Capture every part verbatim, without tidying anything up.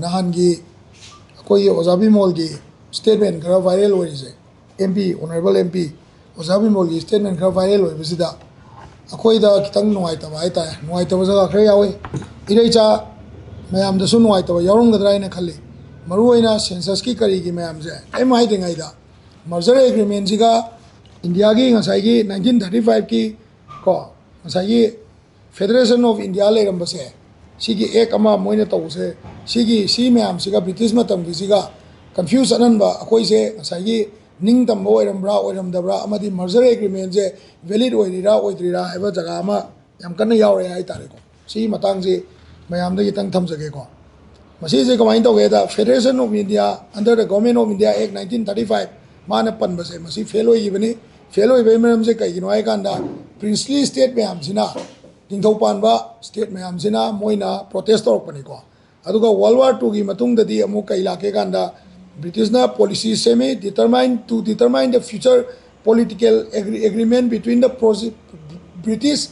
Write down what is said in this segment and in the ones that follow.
ꯅꯍꯥꯟꯒꯤ ꯑꯩꯈꯣꯏꯒꯤ ꯑꯣꯖꯥ ꯕꯤꯃꯣꯜꯒꯤ statement ꯈꯔ viral ꯑꯣꯏꯔꯤꯁꯦ, M P, Honourable M P ꯑꯣꯖꯥ ꯕꯤꯃꯣꯜꯒꯤ statement ꯈꯔ viral ꯑꯣꯏꯕꯁꯤꯗ ꯑꯩꯈꯣꯏꯗ ꯈꯤꯇꯪ ꯅꯨꯡꯉꯥꯏꯇꯕ ꯍꯥꯏꯇꯥꯔꯦ, ꯅꯨꯡꯉꯥꯏꯇꯕ ꯖꯒꯥ ꯈꯔ ꯌꯥꯎꯏ꯫ ꯏꯔꯩꯆꯥ ꯃꯌꯥꯝꯗꯁꯨ ꯅꯨꯡꯉꯥꯏꯇꯕ ꯌꯥꯎꯔꯝꯒꯗ꯭ꯔꯥ ꯍꯥꯏꯅ ꯈꯜꯂꯤ꯫ ꯃꯔꯨꯑꯣꯏꯅ census ꯀꯤ ꯀꯔꯤꯒꯤ ꯃꯌꯥꯝꯁꯦ ꯀꯔꯤꯝ ꯍꯥꯏꯗ꯭ꯔꯤꯉꯩꯗ, merger agreement ꯁꯤꯒ India ꯒꯤ ꯉꯁꯥꯏꯒꯤ nineteen thirty five ꯀꯤ ꯀꯣ, ꯉꯁꯥꯏꯒꯤ Federation of India ꯂꯩꯔꯝꯕꯁꯦ, ꯁꯤꯒꯤ act ꯑꯃ ꯃꯣꯏꯅ ꯇꯧꯕꯁꯦ, ꯁꯤꯒꯤ, ꯁꯤ ꯃꯌꯥꯝꯁꯤꯒ, British ꯃꯇꯝꯒꯤꯁꯤꯒ confuse ꯆꯠꯍꯟꯕ, ꯑꯩꯈꯣꯏꯁꯦ ꯉꯁꯥꯏꯒꯤ ꯅꯤꯡꯇꯝꯕ ꯑꯣꯏꯔꯝꯕ꯭ꯔꯥ ꯑꯣꯏꯔꯝꯗꯕ꯭ꯔꯥ, ꯑꯃꯗꯤ merger agreement ꯁꯦ valid ꯑꯣꯏꯔꯤꯔꯥ ꯑꯣꯏꯗ꯭ꯔꯤꯔꯥ ꯍꯥꯏꯕ ꯖꯒꯥ ꯑꯃ ꯌꯥꯝ ꯀꯟꯅ ꯌꯥꯎꯔꯦ ꯍꯥꯏꯇꯥꯔꯦꯀꯣ꯫ ꯁꯤꯒꯤ ꯃꯇꯥꯡꯁꯤ ꯃꯌꯥꯝꯗ ꯈꯤꯇꯪ ꯊꯝꯖꯒꯦꯀꯣ꯫ ꯃꯁꯤꯁꯦ ꯀꯃꯥꯏꯅ ꯇꯧꯒꯦꯗ, Federation of India, under the Government of India Act nineteen thirty five, ꯃꯥꯅ ꯄꯟꯕꯁꯦ ꯃꯁꯤ fail ꯑꯣꯏꯈꯤꯕꯅꯤ꯫ Fail ꯑꯣꯏꯕꯒꯤ ꯃꯔꯝꯁꯦ ꯀꯩꯒꯤꯅꯣ ꯍꯥꯏꯀꯥꯟꯗ, princely state ꯃꯌꯥꯝꯁꯤꯅ, ꯅꯤꯡꯊꯧ ꯄꯥꯟꯕ state ꯃꯌꯥꯝꯁꯤꯅ ꯃꯣꯏꯅ protest ꯇꯧꯔꯛꯄꯅꯤꯀꯣ꯫ ꯑꯗꯨꯒ World War two ꯒꯤ ꯃꯇꯨꯡꯗꯗꯤ ꯑꯃꯨꯛ ꯀꯩ ꯂꯥꯛꯀꯦ ꯀꯥꯟꯗ, British ꯅ policy ꯁꯦꯝꯃꯤ, determine, to determine the future political agree-, agreement between the prosi-, British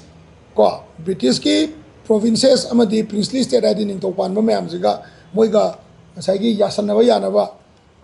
ꯀꯣ, British ꯀꯤ provinces ꯑꯃꯗꯤ princely state ꯍꯥꯏꯗꯤ ꯅꯤꯡꯊꯧ ꯄꯥꯟꯕ ꯃꯌꯥꯝꯁꯤꯒ, ꯃꯣꯏꯒ ꯉꯁꯥꯏꯒꯤ ꯌꯥꯁꯟꯅꯕ ꯌꯥꯅꯕ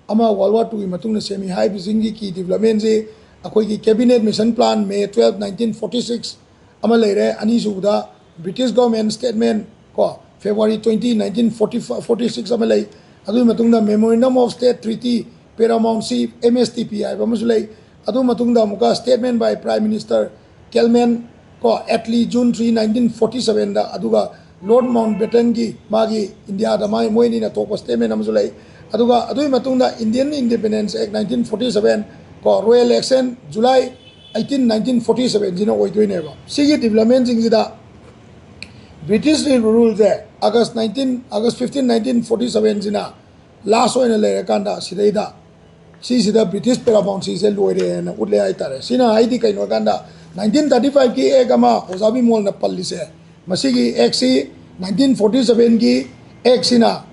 ꯑꯃ World War two ꯒꯤ ꯃꯇꯨꯡꯗ ꯁꯦꯝꯃꯤ꯫ ꯍꯥꯏꯔꯤꯕꯁꯤꯡꯒꯤ key development ꯁꯤ ꯑꯩꯈꯣꯏꯒꯤ Cabinet Mission Plan, May twelve, nineteen forty six ꯑꯃ ꯂꯩꯔꯦ꯫ ꯑꯅꯤꯁꯨꯕꯗ British Government Statement ꯀꯣ, February twenty, nineteen forty, forty six ꯑꯃ ꯂꯩ꯫ ꯑꯗꯨꯒꯤ ꯃꯇꯨꯡꯗ Memorandum of State Treaty, Paramountcy, M S T P ꯍꯥꯏꯕ ꯑꯃꯁꯨ ꯂꯩ꯫ ꯑꯗꯨ ꯃꯇꯨꯡꯗ ꯑꯃꯨꯛꯀ Statement by Prime Minister Calment ꯀꯣ, Attlee, June three, nineteen forty seven ꯗ, ꯑꯗꯨꯒ Lord Mountbatten ꯒꯤ ꯃꯥꯒꯤ ꯏꯟꯗꯤꯌꯥꯗ ꯃꯥꯒꯤ ꯃꯣꯏ ꯑꯅꯤꯅ ꯊꯣꯛꯄ statement ꯑꯃꯁꯨ ꯂꯩ꯫ ꯑꯗꯨꯒ ꯑꯗꯨꯒꯤ ꯃꯇꯨꯡꯗ Indian Independence Act nineteen forty seven ꯀꯣ, Royal Assent, July eighteen, nineteen forty seven ꯁꯤꯅ ꯑꯣꯏꯗꯣꯏꯅꯦꯕ꯫ ꯁꯤꯒꯤ development ꯁꯤꯡꯁꯤꯗ British rule ꯁꯦ August nineteen, August fifteen, nineteen forty seven ꯁꯤꯅ last ꯑꯣꯏꯅ ꯂꯩꯔꯀꯥꯟꯗ, ꯁꯤꯗꯩꯗ ꯁꯤꯁꯤꯗ British paramountcy ꯁꯦ ꯂꯣꯏꯔꯦꯅ ꯎꯠꯂꯦ ꯍꯥꯏꯇꯥꯔꯦ꯫ ꯁꯤꯅ ꯍꯥꯏꯗꯤ ꯀꯩꯅꯣ ꯍꯥꯏꯀꯥꯟꯗ, nineteen thirty five ꯀꯤ act ꯑꯃ ꯑꯣꯖꯥ ꯕꯤꯃꯣꯜꯅ ꯄꯜꯂꯤꯁꯦ, ꯃꯁꯤꯒꯤ act ꯁꯤ nineteen forty seven ꯒꯤ act ꯁꯤꯅ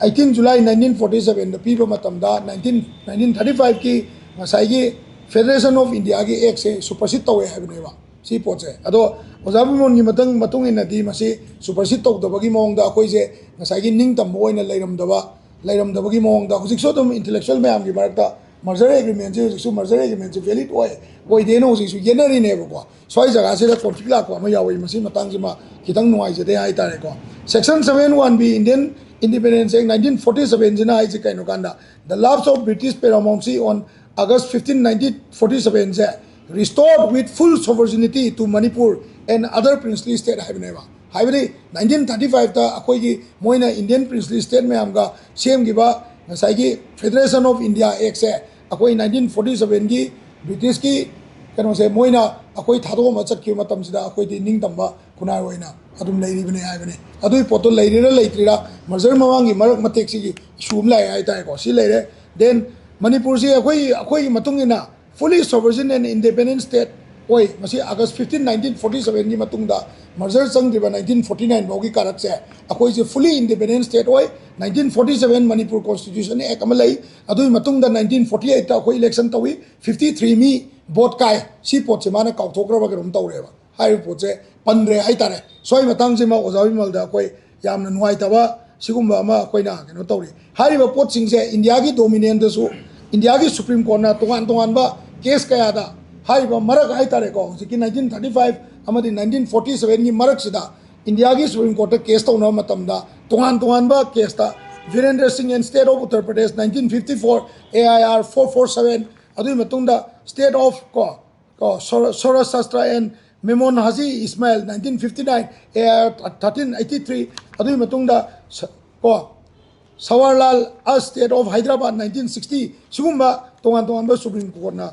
eighteen July nineteen forty seven ꯗ ꯄꯤꯕ ꯃꯇꯝꯗ, nineteen, nineteen thirty five ꯀꯤ ꯉꯁꯥꯏꯒꯤ Federation of India ꯒꯤ act ꯁꯦ supersede ꯇꯧꯋꯦ ꯍꯥꯏꯕꯅꯦꯕ꯫ ꯁꯤ ꯄꯣꯠꯁꯦ꯫ ꯑꯗꯣ ꯑꯣꯖꯥ ꯕꯤꯃꯣꯟꯒꯤ ꯃꯇꯪ ꯃꯇꯨꯡ ꯏꯟꯅꯗꯤ ꯃꯁꯤ supersede ꯇꯧꯗꯕꯒꯤ ꯃꯑꯣꯡꯗ ꯑꯩꯈꯣꯏꯁꯦ ꯉꯁꯥꯏꯒꯤ ꯅꯤꯡꯇꯝꯕ ꯑꯣꯏꯅ ꯂꯩꯔꯝꯗꯕ ꯂꯩꯔꯝꯗꯕꯒꯤ ꯃꯑꯣꯡꯗ ꯍꯧꯖꯤꯛꯁꯨ ꯑꯗꯨꯝ intellectual ꯃꯌꯥꯝꯒꯤ ꯃꯔꯛꯇ merger agreement ꯁꯦ ꯍꯧꯖꯤꯛꯁꯨ merger agreement ꯁꯦ valid ꯑꯣꯏ ꯑꯣꯏꯗꯦꯅ ꯍꯧꯖꯤꯛꯁꯨ ꯌꯦꯠꯅꯔꯤꯅꯦꯕꯀꯣ꯫ ꯁ꯭ꯋꯥꯏ ꯖꯒꯥꯁꯤꯗ conflict ꯂꯥꯛꯄ ꯑꯃ ꯌꯥꯎꯏ꯫ ꯃꯁꯤ ꯃꯇꯥꯡꯁꯤꯃ ꯈꯤꯇꯪ ꯅꯨꯡꯉꯥꯏꯖꯗꯦ ꯍꯥꯏꯇꯥꯔꯦꯀꯣ꯫ Section seven one B Indian Independence Act nineteen forty seven ꯁꯤꯅ ꯍꯥꯏꯁꯦ ꯀꯩꯅꯣ ꯀꯥꯟꯗ, the lapse of British paramountcy on August fifteen nineteen forty seven say restored with full sovereignty to Manipur and other princely state ꯍꯥꯏꯕꯅꯦꯕ꯫ ꯍꯥꯏꯕꯗꯤ nineteen thirty five ꯇ ꯑꯩꯈꯣꯏꯒꯤ ꯃꯣꯏꯅ Indian princely state ꯃꯌꯥꯝꯒ ꯁꯦꯝꯈꯤꯕ ꯉꯁꯥꯏꯒꯤ Federation of India Act ꯁꯦ ꯑꯩꯈꯣꯏ nineteen forty seven ꯒꯤ British ꯀꯤ ꯀꯩꯅꯣꯁꯦ ꯃꯣꯏꯅ ꯑꯩꯈꯣꯏ ꯊꯥꯗꯣꯛꯑꯝꯃ ꯆꯠꯈꯤꯕ ꯃꯇꯝꯁꯤꯗ ꯑꯩꯈꯣꯏꯗꯤ ꯅꯤꯡꯇꯝꯕ ꯈꯨꯟꯅꯥꯏ ꯑꯣꯏꯅ ꯑꯗꯨꯝ ꯂꯩꯔꯤꯕꯅꯦ ꯍꯥꯏꯕꯅꯤ꯫ ꯑꯗꯨꯒꯤ ꯄꯣꯠꯇꯣ ꯂꯩꯔꯤꯔꯥ ꯂꯩꯇ꯭ꯔꯤꯔꯥ, merger ꯃꯃꯥꯡꯒꯤ ꯃꯔꯛ ꯃꯇꯦꯛꯁꯤꯒꯤ issue ꯑꯃ ꯂꯥꯛꯑꯦ ꯍꯥꯏꯇꯥꯔꯦꯀꯣ꯫ ꯁꯤ ꯂꯩꯔꯦ꯫ Then ꯃꯅꯤꯄꯨꯔꯁꯤ ꯑꯩꯈꯣꯏ ꯑꯩꯈꯣꯏꯒꯤ ꯃꯇꯨꯡ ꯏꯟꯅ fully sovereign and independent state ꯑꯣꯏ꯫ ꯃꯁꯤ August fifteen nineteen forty seven ꯒꯤ ꯃꯇꯨꯡꯗ merger ꯆꯪꯗ꯭ꯔꯤꯕ nineteen forty nine ꯐꯥꯎꯒꯤ ꯀꯥꯔꯛꯁꯦ ꯑꯩꯈꯣꯏꯁꯦ fully independent state ꯑꯣꯏ꯫ Nineteen forty seven Manipur Constitution Act ꯑꯃ ꯂꯩ꯫ ꯑꯗꯨꯒꯤ ꯃꯇꯨꯡꯗ nineteen forty eight ꯇ ꯑꯩꯈꯣꯏ election ꯇꯧꯏ, fifty three ꯃꯤ vote ꯀꯥꯏ꯫ ꯁꯤ ꯄꯣꯠꯁꯦ ꯃꯥꯅ ꯀꯥꯎꯊꯣꯛꯈ꯭ꯔꯕ ꯀꯩꯅꯣꯝ ꯇꯧꯔꯦꯕ꯫ ꯍꯥꯏꯔꯤꯕ ꯄꯣꯠꯁꯦ ꯄꯟꯗ꯭ꯔꯦ ꯍꯥꯏꯇꯥꯔꯦ꯫ ꯁ꯭ꯋꯥꯏ ꯃꯇꯥꯡꯁꯤꯃ ꯑꯣꯖꯥ ꯕꯤꯃꯜꯗ ꯑꯩꯈꯣꯏ ꯌꯥꯝꯅ ꯅꯨꯡꯉꯥꯏꯇꯕ ꯁꯤꯒꯨꯝꯕ ꯑꯃ ꯑꯩꯈꯣꯏꯅ ꯀꯩꯅꯣ ꯇꯧꯔꯤ꯫ ꯍꯥꯏꯔꯤꯕ ꯄꯣꯠꯁꯤꯡꯁꯦ ꯏꯟꯗꯤꯌꯥꯒꯤ dominion ꯗꯁꯨ, ꯏꯟꯗꯤꯌꯥꯒꯤ Supreme Court ꯅ ꯇꯣꯉꯥꯟ ꯇꯣꯉꯥꯟꯕ case ꯀꯌꯥꯗ ꯍꯥꯏꯔꯤꯕ ꯃꯔꯛ ꯍꯥꯏꯇꯥꯔꯦꯀꯣ, ꯍꯧꯖꯤꯛꯀꯤ nineteen thirty five ꯑꯃꯗꯤ nineteen forty seven ꯒꯤ ꯃꯔꯛꯁꯤꯗ ꯏꯟꯗꯤꯌꯥꯒꯤ Supreme Court ꯇ case ꯇꯧꯅꯕ ꯃꯇꯝꯗ ꯇꯣꯉꯥꯟ ꯇꯣꯉꯥꯟꯕ case ꯇ Virendra Singh and State of Uttar Pradesh nineteen fifty four A I R four four seven, ꯑꯗꯨꯒꯤ ꯃꯇꯨꯡꯗ State of ꯀꯣ ꯀꯣ, Sora-, Sora Shastra and Memon Haji Ismail nineteen fifty nine, A I R thirteen eighty three, ꯑꯗꯨꯒꯤ ꯃꯇꯨꯡꯗ ꯁ-, ꯀꯣ, Sawarlal, A State of Hyderabad nineteen sixty, ꯁꯤꯒꯨꯝꯕ ꯇꯣꯉꯥꯟ ꯇꯣꯉꯥꯟꯕ Supreme Court ꯅ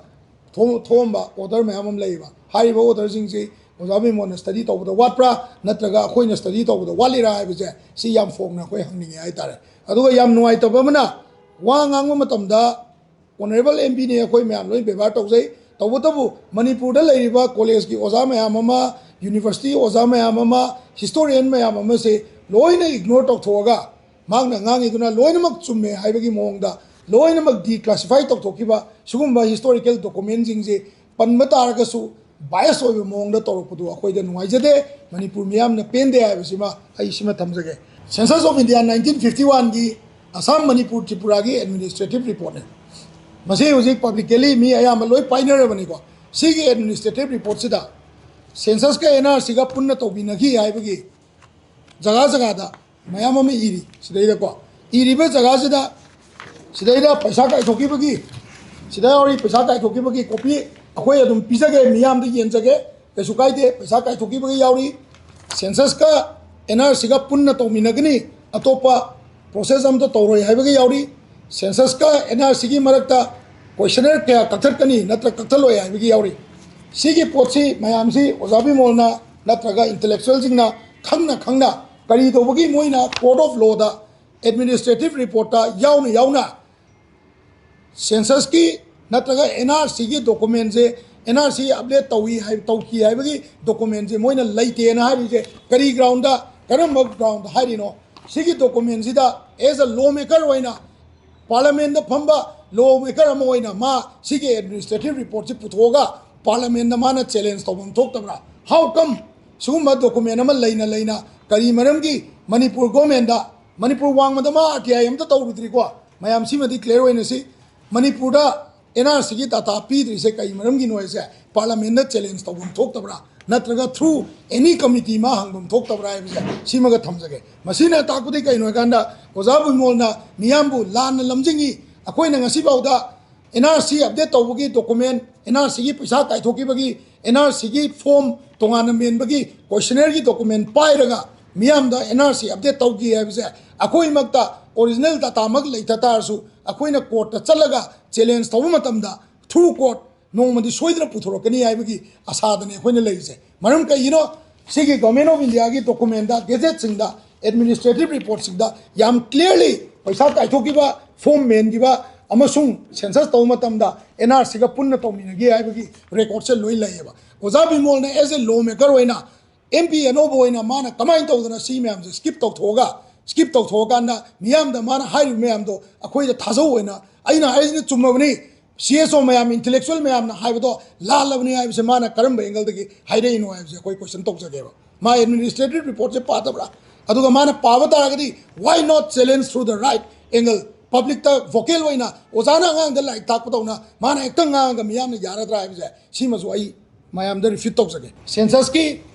ꯊꯣꯛ-, ꯊꯣꯛꯑꯝꯕ order ꯃꯌꯥꯝ ꯑꯃ ꯂꯩꯌꯦꯕ꯫ ꯍꯥꯏꯔꯤꯕ order ꯁꯤꯡꯁꯤ ꯑꯣꯖꯥ ꯕꯤꯃꯣꯟꯅ study ꯇꯧꯕꯗ ꯋꯥꯠꯄ꯭ꯔꯥ, ꯅꯠꯇ꯭ꯔꯒ ꯑꯩꯈꯣꯏꯅ study ꯇꯧꯕꯗ ꯋꯥꯠꯂꯤꯔꯥ ꯍꯥꯏꯕꯁꯦ ꯁꯤ ꯌꯥꯝ ꯐꯣꯡꯅ ꯑꯩꯈꯣꯏ ꯍꯪꯅꯤꯡꯉꯦ ꯍꯥꯏꯇꯥꯔꯦ꯫ ꯑꯗꯨꯒ ꯌꯥꯝ ꯅꯨꯡꯉꯥꯏꯇꯕ ꯑꯃꯅ, ꯋꯥ ꯉꯥꯡꯕ ꯃꯇꯝꯗ Honourable M P ꯅꯤ, ꯑꯩꯈꯣꯏ ꯃꯌꯥꯝ ꯂꯣꯏ ꯕꯦꯕꯥꯔ ꯇꯧꯖꯩ꯫ ꯇꯧꯕꯇꯕꯨ ꯃꯅꯤꯄꯨꯔꯗ ꯂꯩꯔꯤꯕ college ꯀꯤ ꯑꯣꯖꯥ ꯃꯌꯥꯝ ꯑꯃ, university ꯑꯣꯖꯥ ꯃꯌꯥꯝ ꯑꯃ, historian ꯃꯌꯥꯝ ꯑꯃꯁꯦ ꯂꯣꯏꯅ ignore ꯇꯧꯊꯣꯛꯑꯒ ꯃꯍꯥꯛꯅ ꯉꯥꯡꯉꯤꯗꯨꯅ ꯂꯣꯏꯅꯃꯛ ꯆꯨꯝꯃꯦ ꯍꯥꯏꯕꯒꯤ ꯃꯑꯣꯡꯗ ꯂꯣꯏꯅꯃꯛ declassify ꯇꯧꯊꯣꯛꯈꯤꯕ ꯁꯤꯒꯨꯝꯕ historical document ꯁꯤꯡꯁꯦ ꯄꯟꯕ ꯇꯥꯔꯒꯁꯨ ꯕꯥꯏꯁ ꯑꯣꯏꯕ ꯃꯑꯣꯡꯗ ꯇꯧꯔꯛꯄꯗꯨ ꯑꯩꯈꯣꯏꯗ ꯅꯨꯡꯉꯥꯏꯖꯗꯦ꯫ ꯃꯅꯤꯄꯨꯔ ꯃꯤꯌꯥꯝꯅ ꯄꯦꯟꯗꯦ ꯍꯥꯏꯕꯁꯤꯃ ꯑꯩ ꯁꯤꯃ ꯊꯝꯖꯒꯦ꯫ Census of India nineteen fifty one ꯒꯤ ꯑꯁꯥꯝ, ꯃꯅꯤꯄꯨꯔ, ꯇ꯭ꯔꯤꯄꯨꯔꯥꯒꯤ administrative reportꯅꯤ꯫ ꯃꯁꯤ ꯍꯧꯖꯤꯛ publicly ꯃꯤ ꯑꯌꯥꯝꯕ ꯂꯣꯏ ꯄꯥꯏꯅꯔꯕꯅꯤꯀꯣ꯫ ꯁꯤꯒꯤ administrative reportꯁꯤꯗ censusꯀ NRCꯒ ꯄꯨꯟꯅ ꯇꯧꯃꯤꯟꯅꯈꯤ ꯍꯥꯏꯕꯒꯤ ꯖꯒꯥ ꯖꯒꯥꯗ ꯃꯌꯥꯝ ꯑꯃ ꯏꯔꯤ꯫ ꯁꯤꯗꯩꯗꯀꯣ, ꯏꯔꯤꯕ ꯖꯒꯥꯁꯤꯗ, ꯁꯤꯗꯩꯗ ꯄꯩꯁꯥ ꯀꯥꯏꯊꯣꯛꯈꯤꯕꯒꯤ, ꯁꯤꯗ ꯌꯥꯎꯔꯤ ꯄꯩꯁꯥ ꯀꯥꯏꯊꯣꯛꯈꯤꯕꯒꯤ copy ꯑꯩꯈꯣꯏ ꯑꯗꯨꯝ ꯄꯤꯖꯒꯦ, ꯃꯤꯌꯥꯝꯗ ꯌꯦꯟꯖꯒꯦ, ꯀꯩꯁꯨ ꯀꯥꯏꯗꯦ꯫ ꯄꯩꯁꯥ ꯀꯥꯏꯊꯣꯛꯈꯤꯕꯒꯤ ꯌꯥꯎꯔꯤ, censusꯀ NRCꯒ ꯄꯨꯟꯅ ꯇꯧꯃꯤꯟꯅꯒꯅꯤ, ꯑꯇꯣꯞꯄ process ꯑꯝꯇ ꯇꯧꯔꯣꯏ ꯍꯥꯏꯕꯒꯤ ꯌꯥꯎꯔꯤ, censusꯀ NRCꯒꯤ ꯃꯔꯛꯇ questionnaire ꯀꯌꯥ ꯀꯛꯊꯠꯀꯅꯤ ꯅꯠꯇ꯭ꯔꯒ ꯀꯛꯊꯠꯂꯣꯏ ꯍꯥꯏꯕꯒꯤ ꯌꯥꯎꯔꯤ꯫ ꯁꯤꯒꯤ ꯄꯣꯠꯁꯤ ꯃꯌꯥꯝꯁꯤ ꯑꯣꯖꯥ ꯕꯤꯃꯣꯜꯅ ꯅꯠꯇ꯭ꯔꯒ intellectualꯁꯤꯡꯅ ꯈꯪꯅ ꯈꯪꯅ ꯀꯔꯤ ꯇꯧꯕꯒꯤ ꯃꯣꯏꯅ court of lawꯗ administrative reportꯇ ꯌꯥꯎꯅ ꯌꯥꯎꯅ censusꯀꯤ ꯅꯠꯇ꯭ꯔꯒ NRCꯒꯤ documentꯁꯦ, NRC update ꯇꯧꯏ ꯍꯥꯏ, ꯇꯧꯈꯤ ꯍꯥꯏꯕꯒꯤ documentꯁꯦ ꯃꯣꯏꯅ ꯂꯩꯇꯦꯅ ꯍꯥꯏꯔꯤꯁꯦ ꯀꯔꯤ groundꯗ, ꯀꯔꯝꯕ groundꯗ ꯍꯥꯏꯔꯤꯅꯣ? ꯁꯤꯒꯤ documentꯁꯤꯗ as a lawmaker ꯑꯣꯏꯅ, parliamentꯗ ꯐꯝꯕ lawmaker ꯑꯃ ꯑꯣꯏꯅ ꯃꯥ ꯁꯤꯒꯤ administrative reportꯁꯤ ꯄꯨꯊꯣꯛꯑꯒ parliamentꯗ ꯃꯥꯅ challenge ꯇꯧꯐꯝ ꯊꯣꯛꯇꯕ꯭ꯔꯥ? How come ꯁꯤꯒꯨꯝꯕ document ꯑꯃ ꯂꯩꯅ ꯂꯩꯅ ꯀꯔꯤ ꯃꯔꯝꯒꯤ ꯃꯅꯤꯄꯨꯔ governmentꯗ, ꯃꯅꯤꯄꯨꯔ ꯋꯥꯡꯃꯗ ꯃꯥ RTI ꯑꯝꯇ ꯇꯧꯔꯨꯗ꯭ꯔꯤꯀꯣ, ꯃꯌꯥꯝ ꯁꯤꯃꯗꯤ clear ꯑꯣꯏꯅ ꯁꯤ, ꯃꯅꯤꯄꯨꯔꯗ NRCꯒꯤ data ꯄꯤꯗ꯭ꯔꯤꯁꯦ ꯀꯔꯤ ꯃꯔꯝꯒꯤꯅꯣ ꯍꯥꯏꯁꯦ parliamentꯗ challenge ꯇꯧꯐꯝ ꯊꯣꯛꯇꯕ꯭ꯔꯥ, ꯅꯠꯇ꯭ꯔꯒ through any committee ꯃꯥ ꯍꯪꯐꯝ ꯊꯣꯛꯇꯕ꯭ꯔꯥ ꯍꯥꯏꯕꯁꯦ ꯁꯤꯃꯒ ꯊꯝꯖꯒꯦ꯫ ꯃꯁꯤꯅ ꯇꯥꯛꯄꯗꯤ ꯀꯩꯅꯣ ꯍꯥꯏꯀꯥꯟꯗ, ꯑꯣꯖꯥ ꯕꯤꯃꯣꯜꯅ ꯃꯤꯌꯥꯝꯕꯨ ꯂꯥꯟꯅ ꯂꯝꯖꯤꯡꯉꯤ, ꯑꯩꯈꯣꯏꯅ ꯉꯁꯤꯐꯥꯎꯗ NRC update ꯇꯧꯕꯒꯤ document, NRCꯒꯤ ꯄꯩꯁꯥ ꯀꯥꯏꯊꯣꯛꯈꯤꯕꯒꯤ, NRCꯒꯤ form ꯇꯣꯉꯥꯟꯅ ꯃꯦꯟꯕꯒꯤ questionnaire ꯒꯤ document ꯄꯥꯏꯔꯒ ꯃꯤꯌꯥꯝꯗ NRC update ꯇꯧꯈꯤ ꯍꯥꯏꯕꯁꯦ ꯑꯩꯈꯣꯏꯃꯛꯇ original data ꯃꯛ ꯂꯩꯇ ꯇꯥꯔꯁꯨ ꯑꯩꯈꯣꯏꯅ courtꯇ ꯆꯠꯂꯒ challenge ꯇꯧꯕ ꯃꯇꯝꯗ through court ꯅꯣꯡꯃꯗꯤ ꯁꯣꯏꯗꯅ ꯄꯨꯊꯣꯔꯛꯀꯅꯤ ꯍꯥꯏꯕꯒꯤ ꯑꯁꯥꯗꯅꯤ ꯑꯩꯈꯣꯏꯅ ꯂꯩꯔꯤꯁꯦ꯫ ꯃꯔꯝ ꯀꯩꯒꯤꯅꯣ? ꯁꯤꯒꯤ Government of Indiaꯒꯤ documentꯗ, gazetteꯁꯤꯡꯗ, administrative reportꯁꯤꯡꯗ ꯌꯥꯝ clearly ꯄꯩꯁꯥ ꯀꯥꯏꯊꯣꯛꯈꯤꯕ, form ꯃꯦꯟꯈꯤꯕ ꯑꯃꯁꯨꯡ census ꯇꯧꯕ ꯃꯇꯝꯗ NRCꯒ ꯄꯨꯟꯅ ꯇꯧꯃꯤꯟꯅꯈꯤ ꯍꯥꯏꯕꯒꯤ recordꯁꯦ ꯂꯣꯏ ꯂꯩꯌꯦꯕ꯫ ꯑꯣꯖꯥ ꯕꯤꯃꯣꯜꯅ as a lawmaker ꯑꯣꯏꯅ, MP ꯑꯅꯧꯕ ꯑꯣꯏꯅ ꯃꯥꯅ ꯀꯃꯥꯏꯅ ꯇꯧꯗꯅ ꯁꯤ ꯃꯌꯥꯝꯁꯦ skip ꯇꯧꯊꯣꯛꯑꯒ, skip ꯇꯧꯊꯣꯛꯑꯀꯥꯟꯗ ꯃꯤꯌꯥꯝꯗ ꯃꯥꯅ ꯍꯥꯏꯔꯤꯕ ꯃꯌꯥꯝꯗꯣ ꯑꯩꯈꯣꯏꯗ ꯊꯥꯖꯧ ꯑꯣꯏꯅ, ꯑꯩꯅ ꯍꯥꯏꯔꯤꯁꯤꯅ ꯆꯨꯝꯃꯕꯅꯤ, ꯁꯤ ꯑꯦꯁ ꯑꯣ ꯃꯌꯥꯝ, ꯏꯟꯇꯦꯂꯦꯛꯆꯨꯋꯦꯜ ꯃꯌꯥꯝꯅ ꯍꯥꯏꯕꯗꯣ ꯂꯥꯜꯂꯕꯅꯤ ꯍꯥꯏꯕꯁꯦ ꯃꯥꯅ ꯀꯔꯝꯕ ꯑꯦꯡꯒꯜꯗꯒꯤ ꯍꯥꯏꯔꯛꯏꯅꯣ ꯍꯥꯏꯕꯁꯦ ꯑꯩꯈꯣꯏ ꯀꯣꯏꯁꯟ ꯇꯧꯖꯒꯦꯕ꯫ ꯃꯥ ꯑꯦꯗꯃꯤꯅꯤꯁꯇ꯭ꯔꯦꯇꯤꯚ ꯔꯤꯄꯣꯔꯠꯁꯦ ꯄꯥꯗꯕ꯭ꯔꯥ? ꯑꯗꯨꯒ ꯃꯥꯅ ꯄꯥꯕ ꯇꯥꯔꯒꯗꯤ, why not challenge through the right angle? ꯄꯕ꯭ꯂꯤꯛꯇ ꯚꯣꯀꯦꯜ ꯑꯣꯏꯅ ꯑꯣꯖꯥꯅ ꯑꯉꯥꯡꯗ ꯂꯥꯏꯔꯤꯛ ꯇꯥꯛꯄꯗꯧꯅ ꯃꯥꯅ ꯍꯦꯛꯇ ꯉꯥꯡꯉꯒ ꯃꯤꯌꯥꯝꯅ ꯌꯥꯔꯗ꯭ꯔꯥ ꯍꯥꯏꯕꯁꯦ, ꯁꯤꯃꯁꯨ ꯑꯩ ꯃꯌꯥꯝꯗ ꯔꯤꯐ꯭ꯌꯨꯠ ꯇꯧꯖꯒꯦ꯫ ꯁꯦꯟꯁꯁꯀꯤ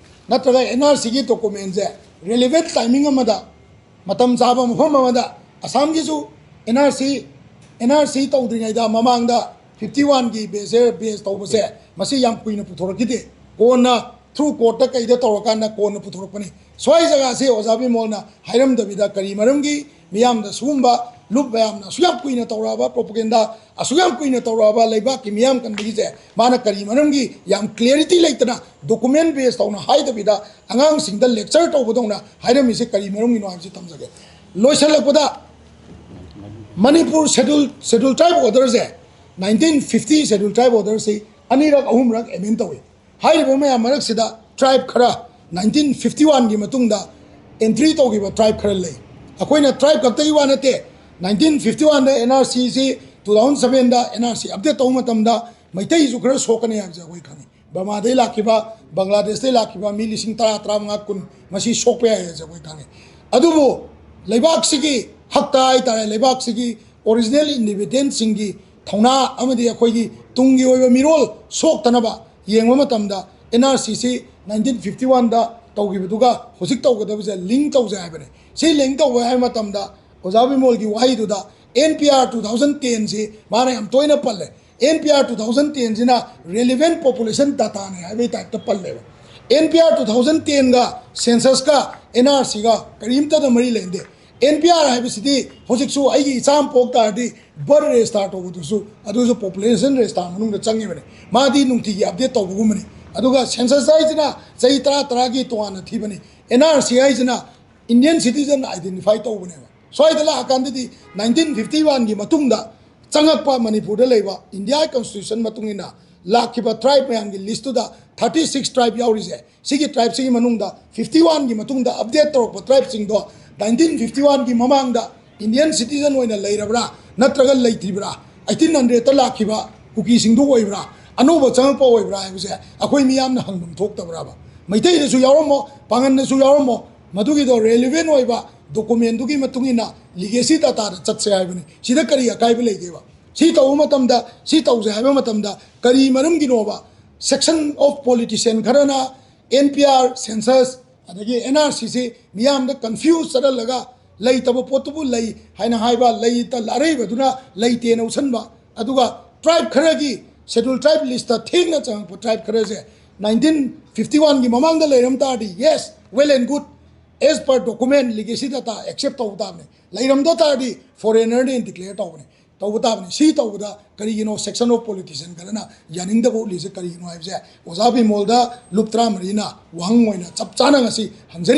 ꯅꯠꯇ꯭ꯔꯒ ꯑꯦꯟ ꯑꯥꯔ ꯁꯤꯒꯤ ꯗꯣꯀꯨꯃꯦꯟꯁꯦ ꯔꯦꯂꯤꯚꯦꯟ ꯇꯥꯏꯃꯤꯡ ꯑꯃꯗ, ꯃꯇꯝ ꯆꯥꯕ ꯃꯐꯝ ꯑꯃꯗ, ꯑꯁꯥꯝꯒꯤꯁꯨ N R C, N R C ꯇꯧꯗ꯭ꯔꯤꯉꯩꯗ ꯃꯃꯥꯡꯗ ꯐꯤꯐꯇꯤ ꯋꯥꯟꯒꯤ ꯕꯦꯁꯁꯦ, ꯕꯦꯁ ꯇꯧꯕꯁꯦ, ꯃꯁꯤ ꯌꯥꯝ ꯀꯨꯏꯅ ꯄꯨꯊꯣꯔꯛꯈꯤꯗꯦ꯫ ꯀꯣꯟꯅ ꯊ꯭ꯔꯨ ꯀꯣꯔꯠꯇ ꯀꯩꯗ ꯇꯧꯔꯀꯥꯟꯗ ꯀꯣꯟꯅ ꯄꯨꯊꯣꯔꯛꯄꯅꯤ꯫ ꯁ꯭ꯋꯥꯏ ꯖꯒꯥꯁꯦ ꯑꯣꯖꯥ ꯕꯤꯃꯣꯜꯅ ꯍꯥꯏꯔꯝꯗꯕꯤꯗ ꯀꯔꯤ ꯃꯔꯝꯒꯤ ꯃꯤꯌꯥꯝꯗ ꯁꯤꯒꯨꯝꯕ ꯂꯨꯞ ꯃꯌꯥꯝꯅ ꯑꯁꯨꯛ ꯌꯥꯝ ꯀꯨꯏꯅ ꯇꯧꯔꯛꯑꯕ ꯄ꯭ꯔꯣꯄꯒꯦꯟꯗꯥ, ꯑꯁꯨꯛ ꯌꯥꯝ ꯀꯨꯏꯅ ꯇꯧꯔꯛꯑꯕ ꯂꯩꯕꯥꯛꯀꯤ ꯃꯤꯌꯥꯝ ꯀꯟꯕꯒꯤꯁꯦ ꯃꯥꯅ ꯀꯔꯤ ꯃꯔꯝꯒꯤ ꯌꯥꯝ ꯀ꯭ꯂꯦꯔꯤꯇꯤ ꯂꯩꯇꯅ ꯗꯣꯀꯨꯃꯦꯟ ꯕꯦꯁ ꯇꯧꯅ ꯍꯥꯏꯗꯕꯤꯗ ꯑꯉꯥꯡꯁꯤꯡꯗ ꯂꯦꯛꯆꯔ ꯇꯧꯕꯗꯧꯅ ꯍꯥꯏꯔꯝꯃꯤꯁꯦ ꯀꯔꯤ ꯃꯔꯝꯒꯤꯅꯣ ꯍꯥꯏꯕꯁꯤ ꯊꯝꯖꯒꯦ꯫ ꯂꯣꯏꯁꯤꯜꯂꯛꯄꯗ ꯃꯅꯤꯄꯨꯔ ꯁꯦꯗꯨꯜ, ꯁꯦꯗꯨꯜ ꯇ꯭ꯔꯥꯏꯕ ꯑꯣꯔꯗꯔꯁꯦ ꯅꯥꯏꯟꯇꯤꯟ ꯐꯤꯐꯇꯤ ꯁꯦꯗꯨꯜ ꯇ꯭ꯔꯥꯏꯕ ꯑꯣꯔꯗꯔꯁꯤ ꯑꯅꯤꯔꯛ ꯑꯍꯨꯝꯔꯛ ꯑꯦꯃꯦꯟ ꯇꯧꯏ꯫ ꯍꯥꯏꯔꯤꯕ ꯃꯌꯥꯝ ꯃꯔꯛꯁꯤꯗ ꯇ꯭ꯔꯥꯏꯕ ꯈꯔ ꯅꯥꯏꯟꯇꯤꯟ ꯐꯤꯐꯇꯤ ꯋꯥꯟꯒꯤ ꯃꯇꯨꯡꯗ ꯑꯦꯟꯇ꯭ꯔꯤ ꯇꯧꯈꯤꯕ ꯇ꯭ꯔꯥꯏꯕ ꯈꯔ ꯂꯩ꯫ ꯑꯩꯈꯣꯏꯅ ꯇ꯭ꯔꯥꯏꯕ ꯈꯛꯇꯒꯤ ꯋꯥ ꯅꯠꯇꯦ, ꯅꯥꯏꯟꯇꯤꯟ ꯐꯤꯐꯇꯤ ꯋꯥꯟꯗ ꯑꯦꯟ ꯑꯥꯔ ꯁꯤꯁꯤ ꯇꯨ ꯊꯥꯎꯖꯟ ꯁꯕꯦꯟꯗ ꯑꯦꯟ ꯑꯥꯔ ꯁꯤ ꯑꯞꯗꯦꯠ ꯇꯧꯕ ꯃꯇꯝꯗ ꯃꯩꯇꯩꯁꯨ ꯈꯔ ꯁꯣꯛꯀꯅꯤ ꯍꯥꯏꯕꯁꯦ ꯑꯩꯈꯣꯏ ꯈꯪꯉꯤ꯫ ꯕꯔꯃꯥꯗꯩ ꯂꯥꯛꯈꯤꯕ, ꯕꯪꯒ꯭ꯂꯥꯗꯦꯁꯇꯩ ꯂꯥꯛꯈꯤꯕ ꯃꯤ ꯂꯤꯁꯤꯡ ꯇꯔꯥ, ꯇꯔꯥꯃꯉꯥ, ꯀꯨꯟ ꯃꯁꯤ ꯁꯣꯛꯄ ꯌꯥꯏ ꯍꯥꯏꯁꯦ ꯑꯩꯈꯣꯏ ꯈꯪꯉꯤ꯫ ꯑꯗꯨꯕꯨ ꯂꯩꯕꯥꯛꯁꯤꯒꯤ ꯍꯛꯇ ꯍꯥꯏꯇꯥꯔꯦ, ꯂꯩꯕꯥꯛꯁꯤꯒꯤ ꯑꯣꯔꯤꯖꯤꯅꯦꯜ ꯏꯟꯍꯦꯕꯤꯇꯦꯟꯠꯁꯤꯡꯒꯤ ꯊꯧꯅꯥ ꯑꯃꯗꯤ ꯑꯩꯈꯣꯏꯒꯤ ꯇꯨꯡꯒꯤ ꯑꯣꯏꯕ ꯃꯤꯔꯣꯜ ꯁꯣꯛꯇꯅꯕ ꯌꯦꯡꯕ ꯃꯇꯝꯗ ꯑꯦꯟ ꯑꯥꯔ ꯁꯤꯁꯤ ꯅꯥꯏꯟꯇꯤꯟ ꯐꯤꯐꯇꯤ ꯋꯥꯟꯗ ꯇꯧꯈꯤꯕꯗꯨꯒ ꯍꯧꯖꯤꯛ ꯇꯧꯒꯗꯕꯁꯦ ꯂꯤꯡ ꯇꯧꯖꯩ ꯍꯥꯏꯕꯅꯤ꯫ ꯁꯤ ꯂꯤꯡ ꯇꯧꯕ ꯍꯥꯏꯕ ꯃꯇꯝꯗ ꯑꯣꯖꯥ ꯕꯤꯃꯣꯜꯒꯤ ꯋꯥꯍꯩꯗꯨꯗ N P R two thousand ꯇꯦꯟꯁꯤ ꯃꯥꯅ ꯌꯥꯝ ꯇꯣꯏꯅ ꯄꯜꯂꯦ꯫ N P R two thousand ꯇꯦꯟꯁꯤꯅ relevant population dataꯅꯦ ꯍꯥꯏꯕꯒꯤ ꯇꯥꯏꯞꯇ ꯄꯜꯂꯦꯕ꯫ N P R two thousand ꯇꯦꯟꯒ ꯁꯦꯟꯁꯁꯀ ꯑꯦꯟ ꯑꯥꯔ ꯁꯤꯒ ꯀꯔꯤꯝꯇꯗ ꯃꯔꯤ ꯂꯩꯅꯗꯦ꯫ ꯑꯦꯟ ꯄꯤ ꯑꯥꯔ ꯍꯥꯏꯕꯁꯤꯗꯤ ꯍꯧꯖꯤꯛꯁꯨ ꯑꯩꯒꯤ ꯏꯆꯥ ꯑꯃ ꯄꯣꯛ ꯇꯥꯔꯗꯤ ꯕꯔꯊ ꯔꯦꯖꯤꯁꯇꯥꯔ ꯇꯧꯕꯗꯨꯁꯨ ꯑꯗꯨꯁꯨ ꯄꯣꯄꯨꯂꯦꯁꯟ ꯔꯦꯖꯤꯁꯇꯥꯔ ꯃꯅꯨꯡꯗ ꯆꯪꯉꯤꯕꯅꯤ꯫ ꯃꯥꯗꯤ ꯅꯨꯡꯇꯤꯒꯤ ꯑꯞꯗꯦꯠ ꯇꯧꯕꯒꯨꯝꯕꯅꯤ꯫ ꯑꯗꯨꯒ ꯁꯦꯟꯁꯁ ꯍꯥꯏꯁꯤꯅ ꯆꯍꯤ ꯇꯔꯥ ꯇꯔꯥꯒꯤ ꯇꯣꯉꯥꯟꯅ ꯊꯤꯕꯅꯤ꯫ ꯑꯦꯟ ꯑꯥꯔ ꯁꯤ ꯍꯥꯏꯁꯤꯅ ꯏꯟꯗꯤꯌꯟ ꯁꯤꯇꯤꯖꯟ ꯑꯥꯏꯗꯦꯟꯇꯤꯐꯥꯏ ꯇꯧꯕꯅꯦꯕ꯫ ꯁ꯭ꯋꯥꯏꯗ ꯂꯥꯛꯑꯀꯥꯟꯗꯗꯤ ꯅꯥꯏꯟꯇꯤꯟ ꯐꯤꯐꯇꯤ ꯋꯥꯟꯒꯤ ꯃꯇꯨꯡꯗ ꯆꯪꯉꯛꯄ ꯃꯅꯤꯄꯨꯔꯗ ꯂꯩꯕ ꯏꯟꯗꯤꯌꯥ ꯀꯟꯁꯇꯤꯇ꯭ꯌꯨꯁꯟ ꯃꯇꯨꯡ ꯏꯟꯅ ꯂꯥꯛꯈꯤꯕ ꯇ꯭ꯔꯥꯏꯕ ꯃꯌꯥꯝꯒꯤ ꯂꯤꯁꯇꯨꯗ ꯊꯥꯔꯇꯤ ꯁꯤꯛꯁ ꯇ꯭ꯔꯥꯏꯕ ꯌꯥꯎꯔꯤꯁꯦ, ꯁꯤꯒꯤ ꯇ꯭ꯔꯥꯏꯕꯁꯤꯒꯤ ꯃꯅꯨꯡꯗ ꯐꯤꯐꯇꯤ ꯋꯥꯟꯒꯤ ꯃꯇꯨꯡꯗ ꯑꯞꯗꯦꯠ ꯇꯧꯔꯛꯄ ꯇ꯭ꯔꯥꯏꯕꯁꯤꯡꯗꯣ ꯅꯥꯏꯟꯇꯤꯟ ꯐꯤꯐꯇꯤ ꯋꯥꯟꯒꯤ ꯃꯃꯥꯡꯗ ꯏꯟꯗꯤꯌꯟ ꯁꯤꯇꯤꯖꯟ ꯑꯣꯏꯅ ꯂꯩꯔꯕ꯭ꯔꯥ ꯅꯠꯇ꯭ꯔꯒ ꯂꯩꯇ꯭ꯔꯤꯕ꯭ꯔꯥ? ꯑꯩꯠꯇꯤꯟ ꯍꯟꯗ꯭ꯔꯦꯗꯇ ꯂꯥꯛꯈꯤꯕ ꯀꯨꯀꯤꯁꯤꯡꯗꯨ ꯑꯣꯏꯕ꯭ꯔꯥ, ꯑꯅꯧꯕ ꯆꯪꯉꯛꯄ ꯑꯣꯏꯕ꯭ꯔꯥ ꯍꯥꯏꯕꯁꯦ ꯑꯩꯈꯣꯏ ꯃꯤꯌꯥꯝꯅ ꯍꯪꯐꯝ ꯊꯣꯛꯇꯕ꯭ꯔꯕ? ꯃꯩꯇꯩꯗꯁꯨ ꯌꯥꯎꯔꯝꯃꯣ, ꯄꯥꯉꯟꯗꯁꯨ ꯌꯥꯎꯔꯝꯃꯣ, ꯃꯗꯨꯒꯤꯗꯣ ꯔꯦꯂꯤꯚꯦꯟ ꯑꯣꯏꯕ ꯗꯣꯀꯨꯃꯦꯟꯗꯨꯒꯤ ꯃꯇꯨꯡ ꯏꯟꯅ ꯂꯤꯒꯦꯁꯤ ꯗꯥꯇꯥꯗ ꯆꯠꯁꯦ ꯍꯥꯏꯕꯅꯤ꯫ ꯁꯤꯗ ꯀꯔꯤ ꯑꯀꯥꯏꯕ ꯂꯩꯒꯦꯕ? ꯁꯤ ꯇꯧꯕ ꯃꯇꯝꯗ, ꯁꯤ ꯇꯧꯁꯦ ꯍꯥꯏꯕ ꯃꯇꯝꯗ ꯀꯔꯤ ꯃꯔꯝꯒꯤꯅꯣꯕ? Section of politician ꯈꯔꯅ ꯑꯦꯟ ꯄꯤ ꯑꯥꯔ, ꯁꯦꯟꯁꯁ, ꯑꯗꯒꯤ ꯑꯦꯟ ꯑꯥꯔ ꯁꯤꯁꯤ ꯃꯤꯌꯥꯝꯗ ꯀꯟꯐ꯭ꯌꯨꯁ ꯆꯠꯍꯜꯂꯒ ꯂꯩꯇꯕ ꯄꯣꯠꯇꯨꯕꯨ ꯂꯩ ꯍꯥꯏꯅ ꯍꯥꯏꯕ, ꯂꯩꯇ ꯑꯔꯩꯕꯗꯨꯅ ꯂꯩꯇꯦꯅ ꯎꯠꯁꯟꯕ, ꯑꯗꯨꯒ ꯇ꯭ꯔꯥꯏꯕ ꯈꯔꯒꯤ, ꯁꯦꯗꯨꯜ ꯇ꯭ꯔꯥꯏꯕ ꯂꯤꯁꯇ ꯊꯦꯡꯅ ꯆꯪꯉꯛꯄ ꯇ꯭ꯔꯥꯏꯕ ꯈꯔꯁꯦ ꯅꯥꯏꯟꯇꯤꯟ ꯐꯤꯐꯇꯤ ꯋꯥꯟꯒꯤ ꯃꯃꯥꯡꯗ ꯂꯩꯔꯝ ꯇꯥꯔꯗꯤ, yes, well and good, as per document, legacy data accept ꯇꯧꯕ ꯇꯥꯕꯅꯤ꯫ ꯂꯩꯔꯝꯗ ꯇꯥꯔꯗꯤ ꯐꯣꯔꯦꯅꯔꯅꯦꯅ ꯗꯤꯀ꯭ꯂꯦꯌꯔ ꯇꯧꯕꯅꯤ, ꯇꯧꯕ ꯇꯥꯕꯅꯤ꯫ ꯁꯤ ꯇꯧꯕꯗ ꯀꯔꯤꯒꯤꯅꯣ section of politician ꯈꯔꯅ ꯌꯥꯅꯤꯡꯗꯕ ꯎꯠꯂꯤꯁꯦ ꯀꯔꯤꯒꯤꯅꯣ ꯍꯥꯏꯕꯁꯦ ꯑꯣꯖꯥ ꯕꯤꯃꯣꯜꯗ ꯂꯨꯞ ꯇꯔꯥꯃꯔꯤꯅ ꯋꯥꯍꯪ ꯑꯣꯏꯅ ꯆꯞ ꯆꯥꯅ ꯉꯁꯤ ꯍꯪꯖꯔꯤ꯫